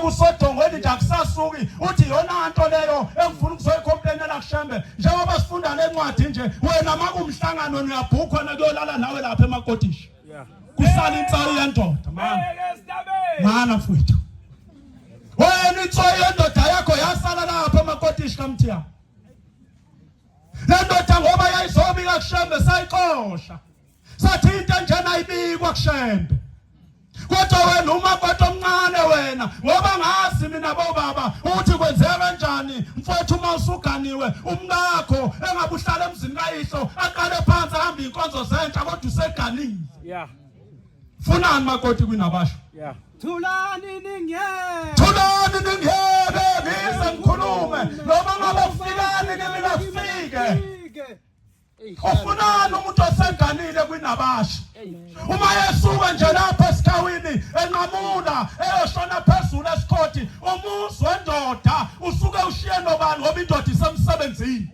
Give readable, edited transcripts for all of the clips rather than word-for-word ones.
Usodongweni nje akusasuki uthi yona nto leyo engifuna ukuzoyicomplainela kuShembe njengoba sifunda le ncwadi nje wena makumhlangano wena uyabhukhwa nakuyolala nawe lapha emakotishi kusala insayi yendoda mana mana mfowethu wena insayi yendoda yakho yasala lapha emakotishi kaMthiya le ndoda ngoba yayizobika kuShembe sayixosha sathi into enjena ayibikwa kuShembe kodwa wena umakoti omncane wena ngoba ngazi mina bobaba ukuthi kwenzeka kanjani mfowethu uma usuganiwe umkakho engabe uhlala emzini kayihlo aqale phansi ahambe inkonzo zentsha kodwa useganile yeah funani makoti kwinabasho yeah Thulani ningeke. Thulani ningeke ngize ngikhulume noma ngabe kufikani kimi kufike Ufunani umuntu oseganile kwinabashi? Uma yesuka nje lapha esikhawini enqamula eyoshona phezulu esikhoti umuzi wendoda usuke ushiye nobani ngoba indoda isemsebenzini.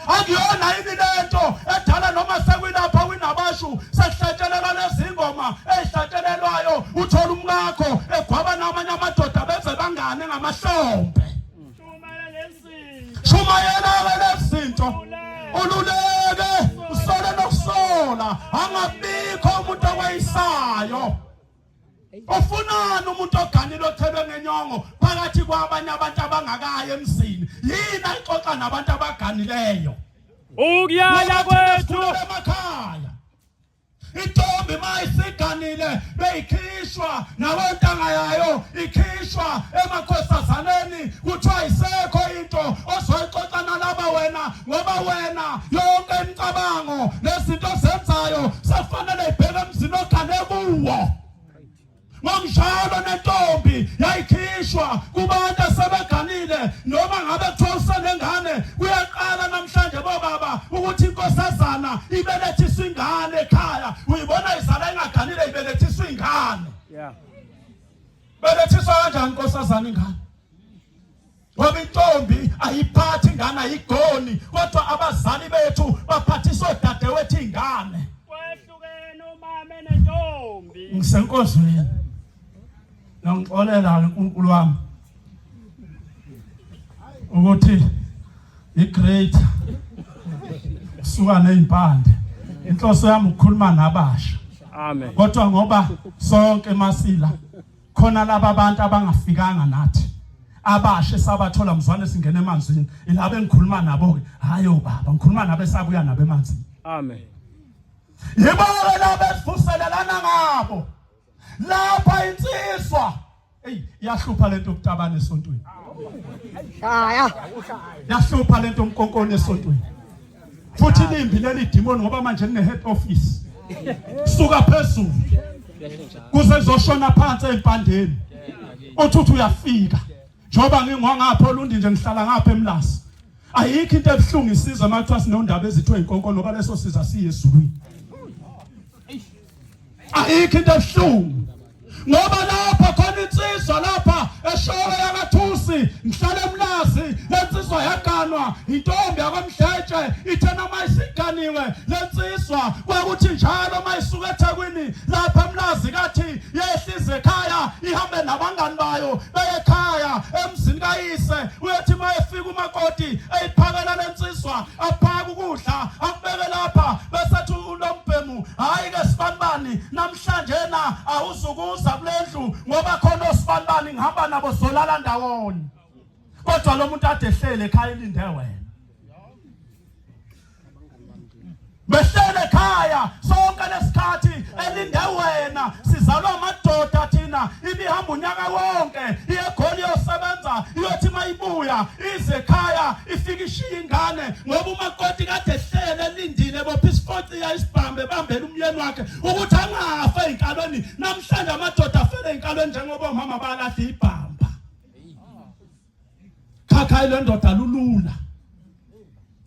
Akuyona yini lento edala noma sekwilapha kwinabashu sekuhlatshelelwa lezi ngoma ezihlatshelelwayo uthola umkakho egwaba namanye amadoda beze bangane ngamahlombe. Shumayela-ke lezi zinto ululeke usole nokusola angabikho umuntu okweyisayo ufunani umuntu oganile othelwe ngenyongo phakathi kwabanye abantu abangakayi emzini yini ayixoxa nabantu abaganileyo Ukuyala kwethu emakhaya Intombi mayisiganile beyikhishwa nawontanga yayo ikhishwa emakhosazaneni kuthiwa isekho into ozoyixoxa nalaba wena ngoba wena yonke imicabango nezinto ozenzayo sekufanele ibheke emzini ogane kuwo. Ngokunjalo nentombi yayikhishwa kubantu asebeganile noma ngabe kuthiwa usenengane kuyaqala namhlanje bobaba ukuthi inkosazana ibelethiswa ingane ekhaya uyibona izala ingaganile ibelethiswa ingane yeah belethiswa kanjani inkosazana ingane Ngoba intombi ayiphathi ingane ayigoni kodwa abazali bethu baphathisa odadewethu ingane. Kwehlukene umama nentombi. Ngisenkozweni. Nongixolela uNkulunkulu wami. Ukuthi i-great suka nezimpande. Inhloso yami ukukhuluma nabasha. Amen. Kodwa ngoba sonke masila khona laba abantu abangafikanga nathi abasha esabathola mzwane singena emanzini ilabo engikhuluma nabo ke hayi obaba ngikhuluma nabo esabuya nabo emanzini amen yibo ke laba esivuselelana ngabo lapha insizwa Ey iyahlupha lento yokutabana esontweni Shaya. Yahlupha lento umkonkoni esontweni futhi limbi leli demon ngoba manje line head office suka phezulu kuze kuzoshona phansi empandeni uthi uthi uyafika njengoba ngingwangapha olundi nje ngihlala ngapha emlasi ayikho into ebuhlungu isizwe uma kuthiwa sinondaba ezithiwe inkonko ngoba leso siza siye ezulwini ayikho into ebuhlungu ngoba lapha khona insizwa lapha eshowe yakathusi ngihlala emlazi lensizwa yaganwa intombi yakwamdletshe ithe noma isiganiwe lensizwa kwakuthi njalo uma isuka eThekwini lapha emlazi kathi yehlize ekhaya ihambe nabangani bayo beye ekhaya emzini kayise uyothi uma efika umakoti eyiphakela lensizwa aphaka ukudla akubeke lapha bese ethi ulombhemu hayi ke sibanibani namhlanje na awuzukuza kulendlu ngoba khona osibanibani ngihamba nabo solala ndawonye kodwa lo muntu ade ehlele ekhaya elinde wena behlele ekhaya sonke lesikhathi elinde wena sizalwa amadoda thina ibihamba unyaka wonke iye egoli iyosebenza iyothi mayibuya ize ekhaya ifike ishiye ingane ngoba umakoti kade ehlele elindile bopha isifociya isibhambe ebambele umyeni wakhe ukuthi angafa ey'nkalweni namhlanje amadoda afele ey'nkalweni njengoba omama balahla ibhamba khakhayi le ndoda lulula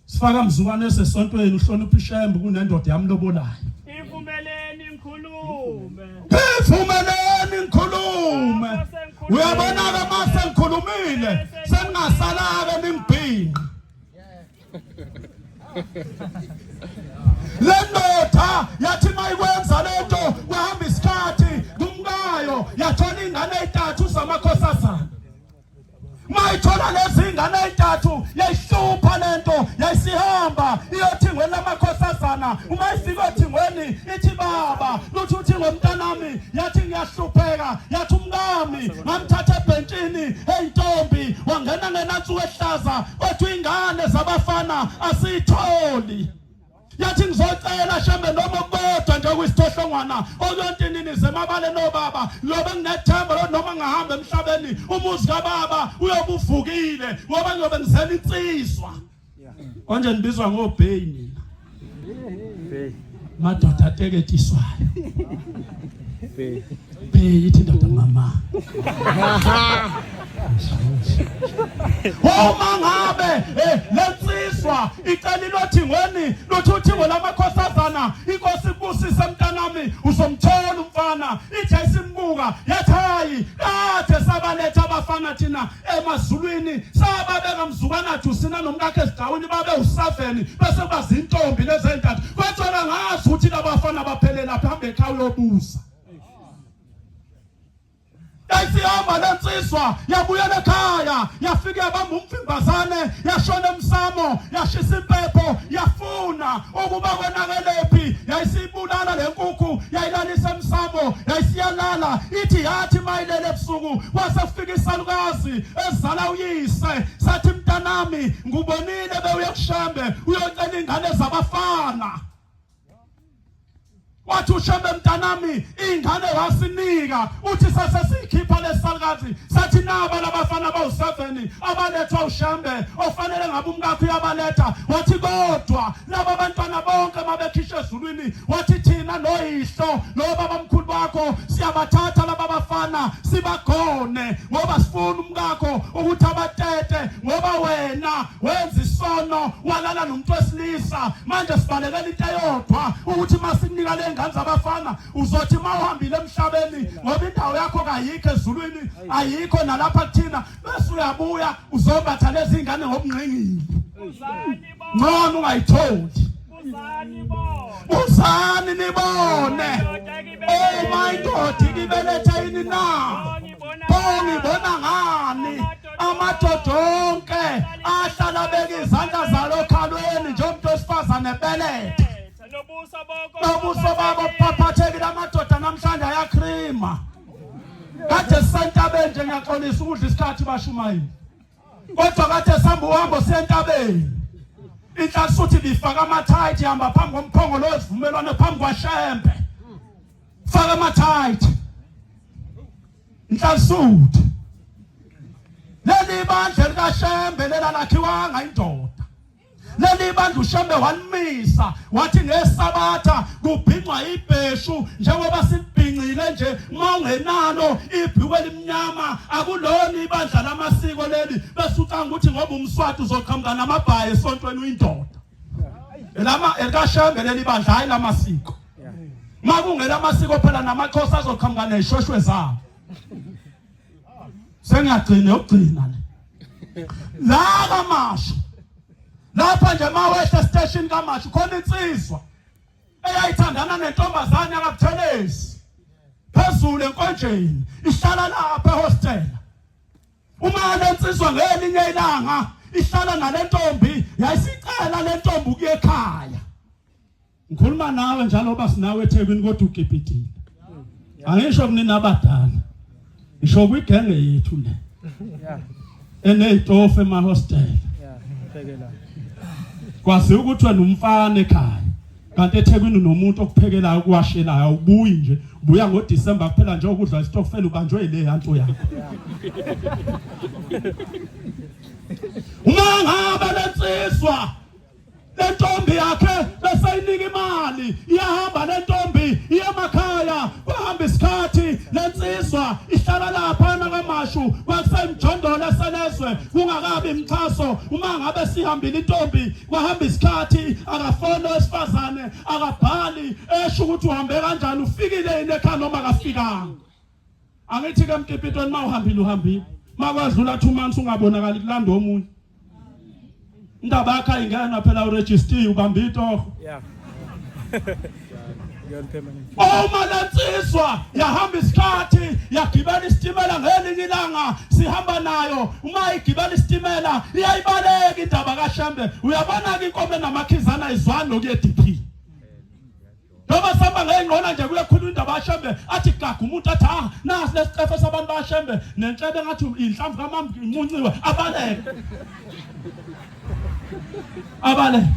sifaka mzukwane esesontweni uhlonipha ishembe kunendoda yamlobolayo Ivumeleni ngikhulume. Ivumeleni ngikhulume. Uyabona-ke uma sengikhulumile seningasala-ke ningibhinqa. Le ndoda yathi mayikwenza lento kwahamba isikhathi kumkayo yathola ingane ey'ntathu zamakhosazana. Uma ithola lezi ngane ezintathu yayihlupha lento, yayisihamba iyothingweni lamakhosazana. Uma ifika othingweni ithi baba, luthi uthingo mntanami, yathi ngiyahlupheka, yathi umkami ngamthatha ebhentshini, hey ntombi, wangena ngenansuku ehlaza, kodwa ingane zabafana asiyitholi. Yathi ngizocela Shembe noma kodwa nje kuyisithohlongwana okuyontinini zemabale nobaba lobe nginethemba lo noma ngahamba emhlabeni umuzi kababa uyobe uvukile ngoba ngiyobe ngizela insizwa. Konje nibizwa ngobheyi nina. Madoda ateketiswayo. Bheyi ithi ndoda mama. Uma ngabe eh, lensizwa icela ilothingweni luthi uthingo lamakhosazana inkosi ibusise mntanami uzomthola umfana ithi ayisimbuka yathi hayi kade sabaletha abafana thina emazulwini sababeka mzukwana Jusina nomkakhe esigcawini babe usaveni bese kuba zintombi lezi ezintathu kwathola ngazi ukuthi labafana baphelela phambi ekhaya uyobuza Yayisihamba le nsizwa yabuyela ekhaya yafike yabamba umfimbazane yashona emsamo yashisa impepho yafuna ukuba konakelephi yayisibulala le nkukhu yayilalisa emsamo yayisiyalala ithi yathi mayilele ebusuku kwase kufika isalukazi ezala uyise sathi mntanami ngubonile bewuye kushembe uyocela ingane zabafana Wathi uShembe mntanami ingane wasinika uthi sase siyikhipha lesalukazi sathi naba labafana abawu7 abalethwa uShembe ofanele ngabe umkakho uyabaletha wathi kodwa laba bantwana bonke mabekhishwe ezulwini wathi thina noyihlo nobaba mkhulu bakho siyabathatha laba bafana sibagone ngoba sifuna umkakho ukuthi abatete ngoba wena wenza isono walala nomuntu wesilisa manje sibalekela into eyodwa ukuthi masikunika le ngane zabafana uzothi uma uhambile emhlabeni ngoba indawo yakho kayikho ezulwini ayikho nalapha kuthina bese uyabuya uzombatha lezi ngane ngobungqingili ngcono ungayitholi buzani nibone uma indoda ikibeletha yini na pho ngibona ngani amadoda onke ahlala beka izandla zalo okhalweni njengomuntu wesifazane ebeletha nobuso babo buphaphathekile amadoda namhlanje ayakhrima kade sisentabeni nje ngiyaxolisa ukudla isikhathi bashumayeli kodwa kade sihamba uhambo siyentabeni inhlansuthi bifaka amathayithi ihamba phambi komphongolo wesivumelwano phambi kwashembe faka amathayithi Nhlansuthi. Leli bandla likaShembe lela lakhiwanga indoda. Leli bandla uShembe walimisa wathi ngesabatha kubhincwa ibheshu njengoba silibhincile nje uma ungenalo ibhikwe elimnyama akulona ibandla lamasiko leli bese ucanga ukuthi ngoba umswati uzoqhamuka namabhayi esontweni uyindoda. Elama elikaShembe leli bandla hayi lamasiko. Makungela amasiko phela namaXhosa azoqhamuka nezishweshwe zabo. Sengiyagcina yokugcina le. La kaMashu. Lapha nje mawehla station kaMashu khona insizwa eyayithandana nentombazane yakabuthelezi. Phezulu enkonjeni ihlala lapha ehostela. Uma lensizwa ngelinye ilanga ihlala nalentombi yayisicela lentombi ukuya ekhaya. Ngikhuluma nawe njalo oba sinawe eThekwini kodwa ukipitile. Angisho kunina abadala. Ngisho kwigenge yethu le. Enezitofu emahostela. Kwazi ukuthi wena umfana ekhaya. Kanti eThekwini unomuntu okuphekelayo okuwashelayo awubuyi nje. Ubuya ngoDecember kuphela nje ukudla isitokfela ubanjwe ile yanto yakho. Uma ngabe lensizwa lentombi yakhe beseyinika imali iyahamba lentombi iye emakhaya kwahamba isikhathi lensizwa ihlala lapha nakamashu kwakusemjondolo eselezwe kungakabi imxhaso uma ngabe sihambile intombi kwahamba isikhathi akafoni owesifazane akabhali esho ukuthi uhambe kanjani ufikile yini ekhaya noma akafikanga Angithi ke mkipitweni uma uhambile uhambile. Makwadlula 2 months ungabonakali kulanda omunye. Indaba yakho ayingena phela uregister ubamba itoho. Yeah. Uma lensizwa yahamba isikhathi yagibela isitimela ngelinye ilanga sihamba nayo uma igibela isitimela iyayibaleka indaba kaShembe uyabona-ke inkomo enamakhizana izwani nokuye ediphini noma sihamba ngeyingqona nje kuyekhuluma indaba kaShembe athi gaga umuntu athi ah nasi lesicefe sabantu baShembe nentshebe ngathi inhlamvu kamambu incunciwe abaleke abaleke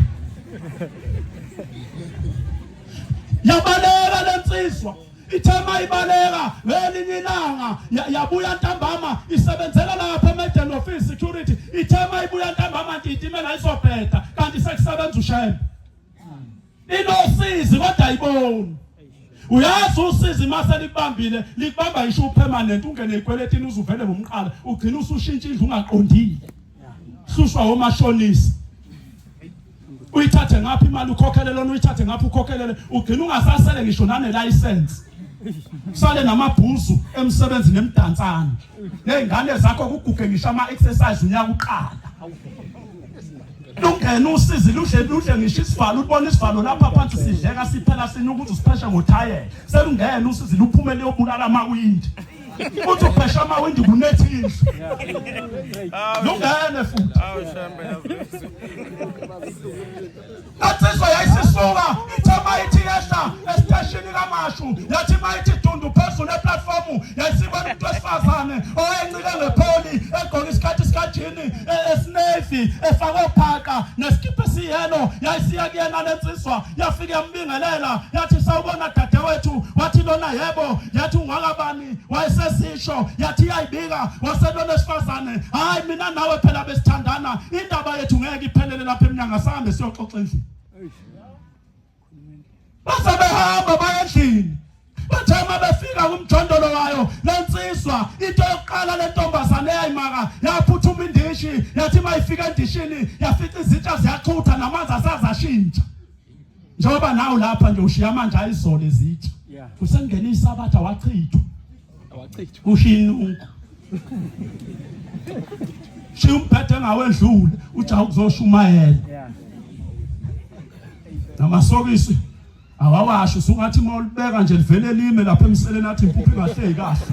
yabaleka lensizwa ithe mayibaleka ngelinye ilanga yabuya ntambama isebenzela lapha eMaiden office security ithe mayibuya ntambama nti itimela isobheda kanti sekusebenza uShembe inosizi kodwa ayiboni uyazi usizi mase likubambile likubamba isho upermanent ungene ekweletini uzuvele ngomqala ugcina usushintsha indlu ungaqondile hlushwa omashonisa uyithathe ngapha imali ukhokhele lona uyithathe ngapha ukhokhelele ugcina ungasasele ngisho nane license sale namabhuzu emsebenzi nemdansane nezingane zakho kuguge ngisho ama exercise unyaka uqala lungena usizi luhle luhle ngisho isivalo ubona isivalo lapha phansi sidleka siphela sinuka ukuthi usipheshe ngothayela selungena usizi luphume liyobulala amawindi uthi uphesha amawindi kunethi indlu lungene futhi Insizwa yayisisuka ithe mayithi yehla esiteshini kaMashu yathi mayithi dundu phezulu eplatfomu yayisibona umuntu wesifazane owayencike ngepholi egqoke isikhathi sikajini e, esinevi efake ophaqa nesikipha esiyelo yayisiya kuyena le nsizwa yafike yambingelela yathi sawubona dadewethu wathi lona yebo yathi ungakabani wayesesisho yathi iyayibika waselona esifazane hayi mina nawe phela besithandana indaba yethu ngeke iphelele lapha emnyango asambe siyoxoxa endlini base behamba baya endlini bathe uma befika kumjondolo wayo lensizwa into yokuqala lentombazane eyayimaka yaphuthuma indishi yathi uma ifika endishini yafica izitsha ziyaxhutha namanzi asazashintsha njengoba nawe lapha nje ushiya manje ayizolo izitsha kusengena isabatha wachithwa awachithwa ushiya inuku shiya umbhede engawedlule ujaha ukuzoshumayela namasokisi awawasho usungathi uma ulibeka nje livele lime lapha emseleni athi impuphu ingahleki kahle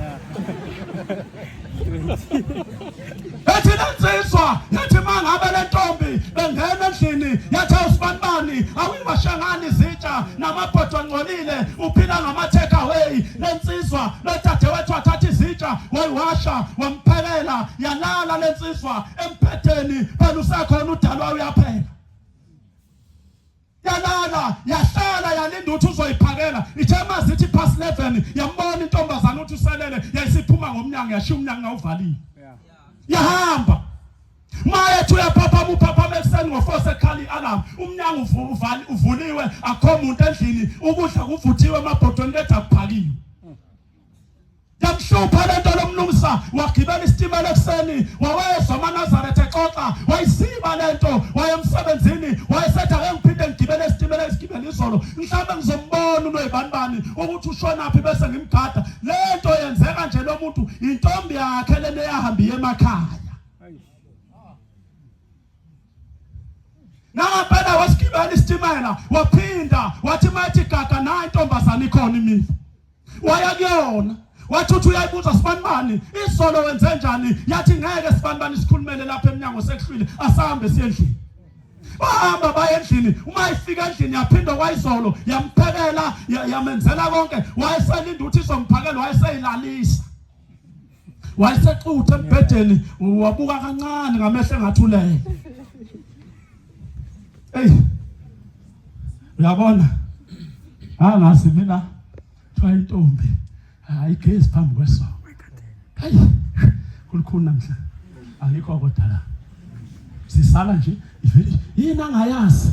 Ethi lensizwa yathi mangabe lentombi bengena endlini yathi awusibanibani awuyiwashangani izitsha namabhodo angcolile uphila ngama take away lensizwa lodadewethu wathatha izitsha wayiwasha wamphekela yalala lensizwa emphetheni phela usekhona udalwa uyapheka yalala yahlala yalinda ukuthi uzoyiphakela ithe mazithi past 11 yambona intombazana ukuthi uselele yayisiphuma ngomnyango yashiya umnyango awuvalile yahamba mayethi uyaphaphama uphaphama ekuseni ngo-4 sekhala i-alarm umnyango uvuliwe akho muntu endlini ukudla kuvuthiwe emabhodweni letha kuphakiwe Yamhlupha lento lomlungisa wagibela isitimela ekuseni wawezwa amaNazaretha exoxa wayisiba lento wayemsebenzini wayesethi ake ngiphinde ngigibele isitimela esigibele izolo mhlawumbe ngizombona unoyibanibani ukuthi ushonaphi bese ngimgada lento yenzeka nje lo muntu intombi yakhe lena eyahambiye emakhaya Nangempela wasigibela isitimela waphinda wathi mathi gaga nayi intombazane ikhona imile waya kuyona wathi uthi uyayibuza sibanibani izolo wenze njani yathi ngeke sibanibani sikhulumele lapha emnyango sekuhlwile asahambe siye endlini bahamba baye endlini uma ifika endlini yaphinda kwayizolo yamphekela yamenzela konke wayeselinda ukuthi izomphakela wayeseyilalisa wayesexutha embhedeni wabuka kancane ngamehlo engathi ulele eyi uyabona angazi mina kuthiwa intombi ayigezi phambi kwesoka hayi kulukhuni namhla ayikho kodwa la sisala nje ivele yini angayazi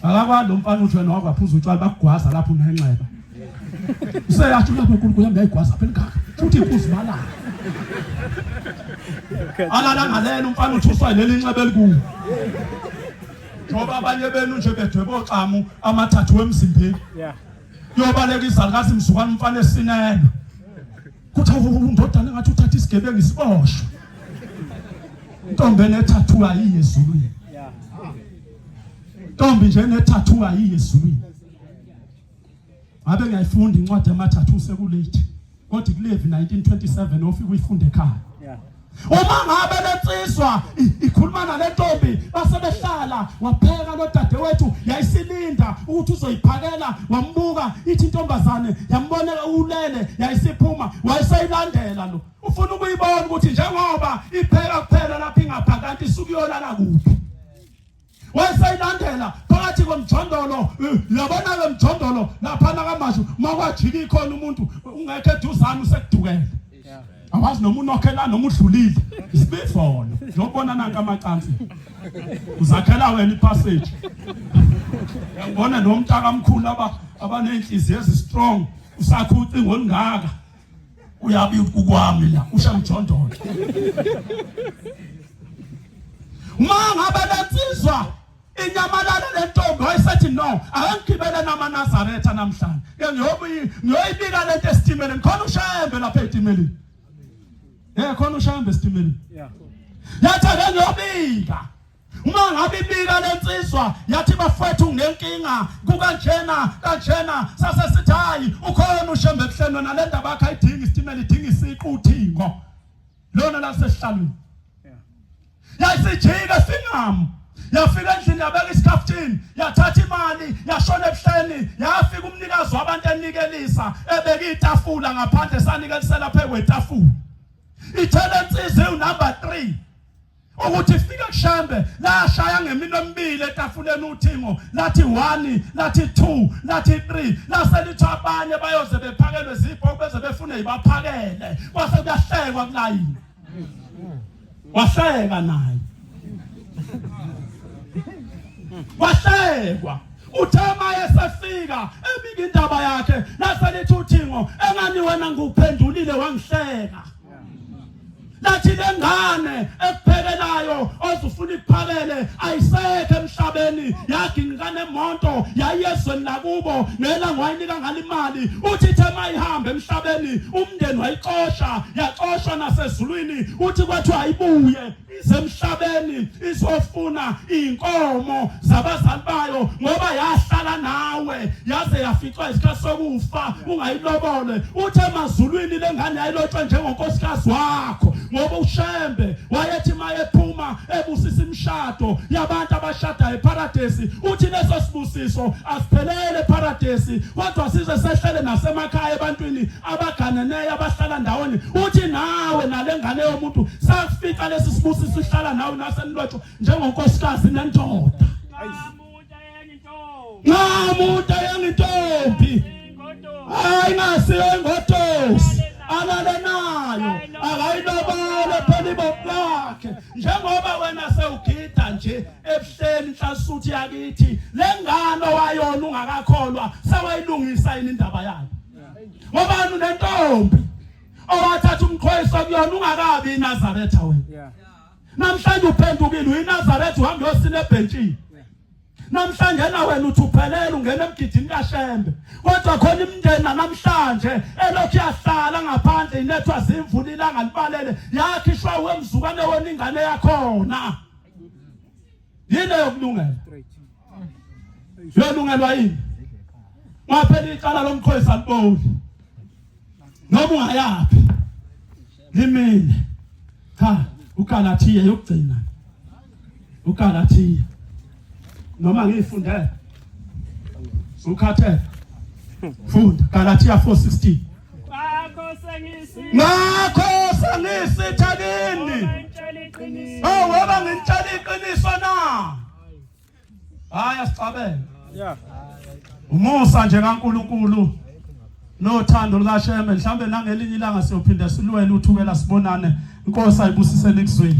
Akakwalo mfana uthi wena wakwaphuza utshwala bakugwaza lapho unenxeba. Useyasho lapho uNkulunkulu yami yayigwaza phela ngaka. Futhi iphuza balala. Alala ngalena umfana uthuswa leli nxeba elikuwo. Njengoba abanye benu nje bedweba oxamu amathathu emzimbeni. Yeah. Kuyobaleka izalukazi mzukwana umfana esinelo. Kuthi undodana ngathi uthatha isigebengu isiboshwe. Ntombi enethathu ayiye ezulwini. Ntombi nje enethathu ayiye ezulwini. Ngabe ngiyayifunda incwadi yamathathu sekulate. Kodwa kuLevi 1927 ofika uyifunde ekhaya. Yeah. Uma ngabe lensizwa ikhuluma nalentombi base behlala wapheka lo dadewethu yayisilinda ukuthi uzoyiphakela wambuka ithi intombazane yamboneka ulele yayisiphuma wayeseyilandela lo ufuna ukuyibona ukuthi njengoba ipheka kuphela lapha ingapha kanti isuke iyolala kuphi wayeseyilandela phakathi komjondolo eh, yabona ke mjondolo laphana kamashu makwajika ikhona umuntu ungekho eduzane usekudukele awazi noma unokhela noma udlulile isibifolo njobona nanka amacansi uzakhela wena ipassage ngibona lo mntaka mkhulu aba abanenhliziyo ezi strong usakho ucingo olungaka uyabi ukwami la usha mjondolo uma ngabe lensizwa inyamalala lentombi wayesethi no akangigibele namaNazaretha namhlanje ke ngiyoyibika lento esitimeleni khona ushembe lapha etimeleni eh khona ushembe esitimeleni yathi ake ngiyobika Uma ngabe ibika lensizwa yathi bafethu nginenkinga kukanjena kanjena sase sithi hayi ukhona ushembe ebuhleni wena le ndaba yakho ayidingi isitimela idinga isiqu uthingo lona lasesihlalweni yayisijika singamu yafika endlini yabeka isikhaftini yathatha imali yashona ebuhleni yafika umnikazi wabantu enikelisa ebeka itafula ngaphandle sanikelisela phezu kwetafula ithele insizwa ewu-number 3 ukuthi ifika kuShembe lashaya ngeminwe emibili etafuleni uthingo lathi 1 lathi 2 lathi 3 lase lithi abanye bayoze bephakelwe zipho beze befune ibaphakele kwase kuyahlekwa kulayini wahleka naye wahlekwa uthe maye sefika ebika indaba yakhe lase lithi uthingo engani wena ngikuphendulile wangihleka lathi lengane ekuphekelayo ozufuna ikuphakele ayisekho emhlabeni yaginqika nemonto yayezweni lakubo ngelanga wayinika ngale imali uthi ithe mayihambe emhlabeni umndeni wayixosha yaxoshwa nasezulwini uthi kwathiwa ayibuye isemhlabeni izofuna inkomo zabazali bayo ngoba yahlala nawe yaze yaficwa isikhathi sokufa ungayilobole uthe emazulwini lengane yayilotshwa njengonkosikazi wakho ngoba uShembe wayethi mayephuma ebusisa imishado yabantu abashadayo eparadesi uthi leso sibusiso asiphelele eparadesi kodwa size sehlele nasemakhaya ebantwini abaganeneyo abahlala ndawonye uthi nawe nalengane yomuntu sakufica lesi sibusiso ihlala nawe nasenilotshwa njengonkosikazi nendoda nqamuntu ayengintombi hayi ngasiyo ingodosi alale nayo akayilobole phela ibophu lakhe njengoba wena sewugida nje ebuhleni inhlansuthi yakithi lengane owayona ungakakholwa sewayilungisa yini indaba yayo Ngobani unentombi owathatha umqhoyiso kuyona ungakabi iNazaretha wena. Namhlanje uphendukile uyiNazaretha uhamba uyosina ebhentshini. Namhlanje na wena uthi uphelele ungena emgidini kaShembe. Kodwa khona imindeni namhlanje elokhu yahlala ngaphandle inethwa zimvula ilanga libalele yakhishwa wemzukwane wona ingane yakhona. Yini yokulungela? Yolungelwa yini? Ngaphela icala lomqhoyisa liboli. Noma ungayaphi. Limile. Cha, uGalathiya yokugcina. uGalathiya. Noma ngiyifundele. Sukhathele. Funda Galatia 4:16. Ngakho sengisi Ngakho sengisitha kini. ngitshela iqiniso. Oh, ngoba ngintshela iqiniso na. Hayi asixabene. Yeah. Umusa nje kaNkuluNkulu nothando lukaShembe mhlambe nangelinye ilanga siyophinda silwele uthukela sibonane. Inkosi ayibusise nikuzwile.